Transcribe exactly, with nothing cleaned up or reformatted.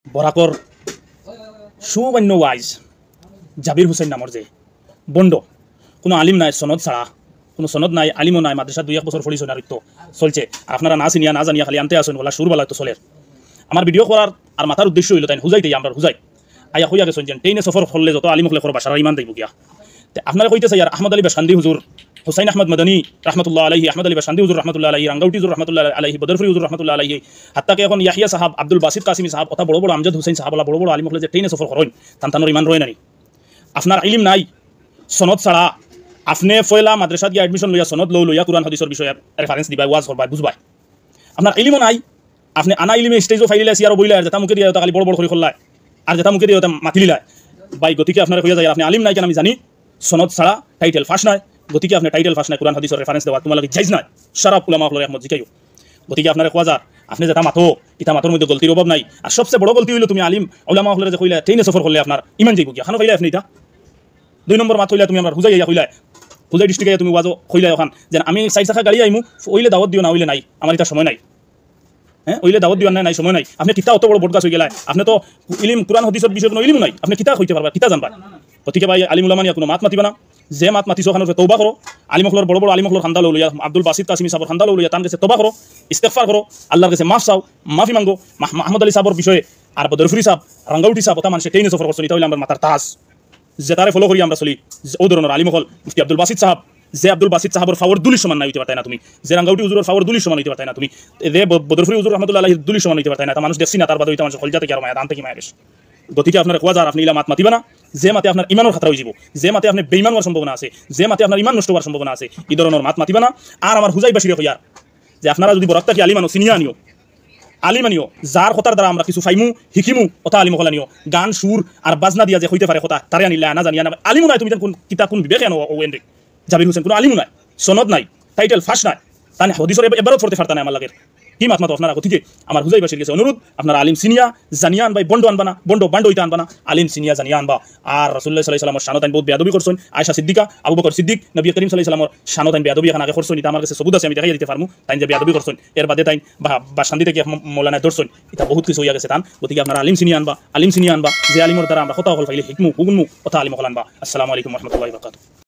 বরাকর সুমান্য ওয়াইজ জাবির হুসেন নামর যে বন্ড, কুনু আলিম নাই, সনদ ছাড়া, কুনু সনদ নাই, আলিমও নাই, মাদ্রাসাত দুই এক বছর পড়িছইন না, আর ইতো চলছে। আর আপনারা না চিনিয়া না জানিয়া খালি আনতে আছইন, অলা সুর বালা তো চলের। আমার ভিডিও করার আর মাতার উদ্দেশ্য অইলো তাইন হুজাইতে আমরার হুজাই আইয়া কইয়া গেছইন যে ট্রেইনে সফর করলে যত আলিম অকলে করবা সারা ইমান যাইবো গিয়া। তে আপনারে কইতে চাইয়ার আহমদ আলী বাসকান্দি হুজুর, হুসাইন আহমদ মাদানী রহমতুল্লাহ আলাইহি, আহমদ আলী বাসকান্দি হুজুর রহমতুল্লাহ আলাইহি, রাঙ্গাউটি হুজুর রহমতুল্লাহ আলাইহি, বদরপুরি হুজুর রহমতুল্লাহ আলাইহি, হাত্তা কি এখন ইয়াহিয়া সাহাব, আব্দুল বাসিত কাসিমি সাহাব, অতা বড় বড় আমজাদ হুসেন সাহাব, অলা বড় বড় আলিম অকলে যে ট্রেইনে সফর করইন, তান তানর ইমান রয় না নি? আপনার ইলিম নাই, সনদ ছাড়া। আপনে পয়লা মাদ্রাসাত গিয়া admission লইয়া সনদ লও, লইয়া কুরআন হাদিসর বিষয়ে reference দিবায়, ওয়াজ করবায়, বুঝবায়। আপনার ইলিমও নাই, আপনে আনা ইলিমে stage-ও ফাইলিলায়, চেয়ারও বইলায়, আর যেটা মুখে দিয়া ওটা খালি বড় বড় করি করলায়, আর যেটা মুখে দিয়া ওটা মাতিলিলায়। ভাই, গতিকে আপনারে কইয়া যাইয়ার, আপনে আলিম নায় কেনে আমি জানি, সনদ ছাড়া title পাস নায়। গতিকে আপনে title পাস নায়, কুরআন হাদিসর reference দেওয়া তুমার লাগি জাইজ নায়। সারা উলামা অকলর একমত জিকাইও। গতিকে আপনারে কওয়া যার, আপনে যেটা মাতো, ইটা মাতর মধ্যে গলতির অভাব নাই। আর সবচেয়ে বড় গলতি অইলো তুমি আলিম উলামা অকলরে যে কইলায় ট্রেইনে সফর করলে আপনার ইমান যাইবো গিয়া। খানো কইলায় আপনে ইটা? দুই নম্বর মাত কইলায় তুমি আমরার হুজাই আইয়া কইলায়, হুজাই district-এ তুমি ওয়াজও কইলায় অখান যে আমি চাইর চাকা গাড়ি আইমু, অইলে দাওয়াত দিও, না অইলে নাই, আমার ইটা সময় নাই। হ্যাঁ, অইলে দাওয়াত দিও, আর নাই, নাই, সময় নাই। আপনে কিতা অত বড় বটগাছ অইগেলায়? আপনে তো ইলিম, কুরআন হাদিসর বিষয়ে কুনু ইলিমও নাই, আপনে কিতা কইতে পারবা, কিতা জানবা? গতিকে ভাই, আলিম উলামা নিয়া কুনু মাত মাতিবা না। যে মাত মাতিছো অখানর উপরে তওবা করো। আলিম অকলর, বড় বড় আলিম অকলর কান্দা লও লইয়া, আব্দুল বাসিত কাসিমি সাহাবর কান্দা লও লইয়া, তান গেছে তওবা করো, ইস্তেগফার করো, আল্লার গেছে মাফ চাও, মাফি মাঙ্গো। মাহ-, আহমদ আলী সাহাবর বিষয়ে আর বদরপুরি সাহাব, রাঙ্গাউটি সাহাব, অতা মানষে ট্রেইনে সফর করছইন, ইটা অইলো আমরার মাতার তাজ। যেতারে follow করি আমরা চলি, যে অউ ধরনর আলিম অকল, মুফতি আব্দুল বাসিত সাহাব, যে আব্দুল বাসিত সাহাবর ফাওর ধুলির সমান নাই অইতে পারতায় না তুমি, যে রাঙ্গাউটি হুজুরর ফাওর ধুলির সমান অইতে পারতায় না তুমি, যে ব-, বদরপুরি হুজুর রহমতুল্লাহ আলাইহির ধুলির সমান অইতে পারতায় না, তা মানুষ দেখছি না, তার বাদে অইতা মানুষর কলজা থাকি আরো মায়া, দান থাকি মায়া বেশ। গতিকে আপনারে কওয়া যার, আপনে ইলা মাত মাতিবা না, যে মাতে আপনার ইমানর খাতরা অইযিবো, যে মাতে আপনে বেইমান অওয়ার সম্ভাবনা আছে, যে মাতে আপনার ইমান নষ্ট অওয়ার সম্ভাবনা আছে, ই ধরনর মাত মাতিবা না। আর আমার হুজাইবাসীরে কইয়ার যে আপনারা যুদি বরাক থাকি আলিম আনো, চিনিয়া আনিও, আলিম আনিও, যার কথার দ্বারা আমরা কিছু পাইমু, হিকিমু, অতা আলিম অকল আনিও। গান, সুর আর বাজনা দিয়া যে কইতে পারে কথা, তারে আনিলায়, না জানিয়া না। আলিমও নায়, তুমি তান কুন, কিতা কুন বিবেকে আনো ও এনরে? জাবির হুসেন কুনু আলিমও নায়, সনদ নাই, title পাস নায়, তান হাদিসর এব-, এবারও পড়তে পারতা নায় আমার লাগের। কি মাত মাতো আপনারা? গতিকে আমার হুজাইবাসীর গেছে অনুরোধ, আপনারা আলিম চিনিয়া জানিয়া আনবায়, বন্ড আনবা না, বন্ড বান্ড অইতা আনবা না, আলিম চিনিয়া জানিয়া আনবা। আর রাসূলুল্লাহ সাল্লাল্লাহু আলাইহি ওয়াসাল্লামর শানো তাইন বউত বেয়াদবি করছইন, আয়েশা সিদ্দিকা, আবু বকর সিদ্দিক, নবী করিম সাল্লাল্লাহু আলাইহি ওয়াসাল্লামর শানো তাইন বেয়াদবি, অখান আগে করছইন, ইটা আমার গেছে সবুত আছে, আমি দেখাইয়া দিতে পারমু, তাইন যে বেয়াদবি করছইন। এর বাদে তাইন বা-, বাসকান্দি থাকি এক ম-, মৌলানায় ধরছইন, ইটা বউত কিছু অইয়া গেছে তান। গতিকে আপনারা আলিম চিনিয়া আনবা, আলিম চিনিয়া আনবা, যে আলিমর দ্বারা আমরা কথা অকল পাইলে হিকমু, হুনমু, অতা আলিম অকল আনবা। আসসালামু আলাইকুম ওয়া রাহমাতুল্লাহি ওয়া বারাকাতুহু।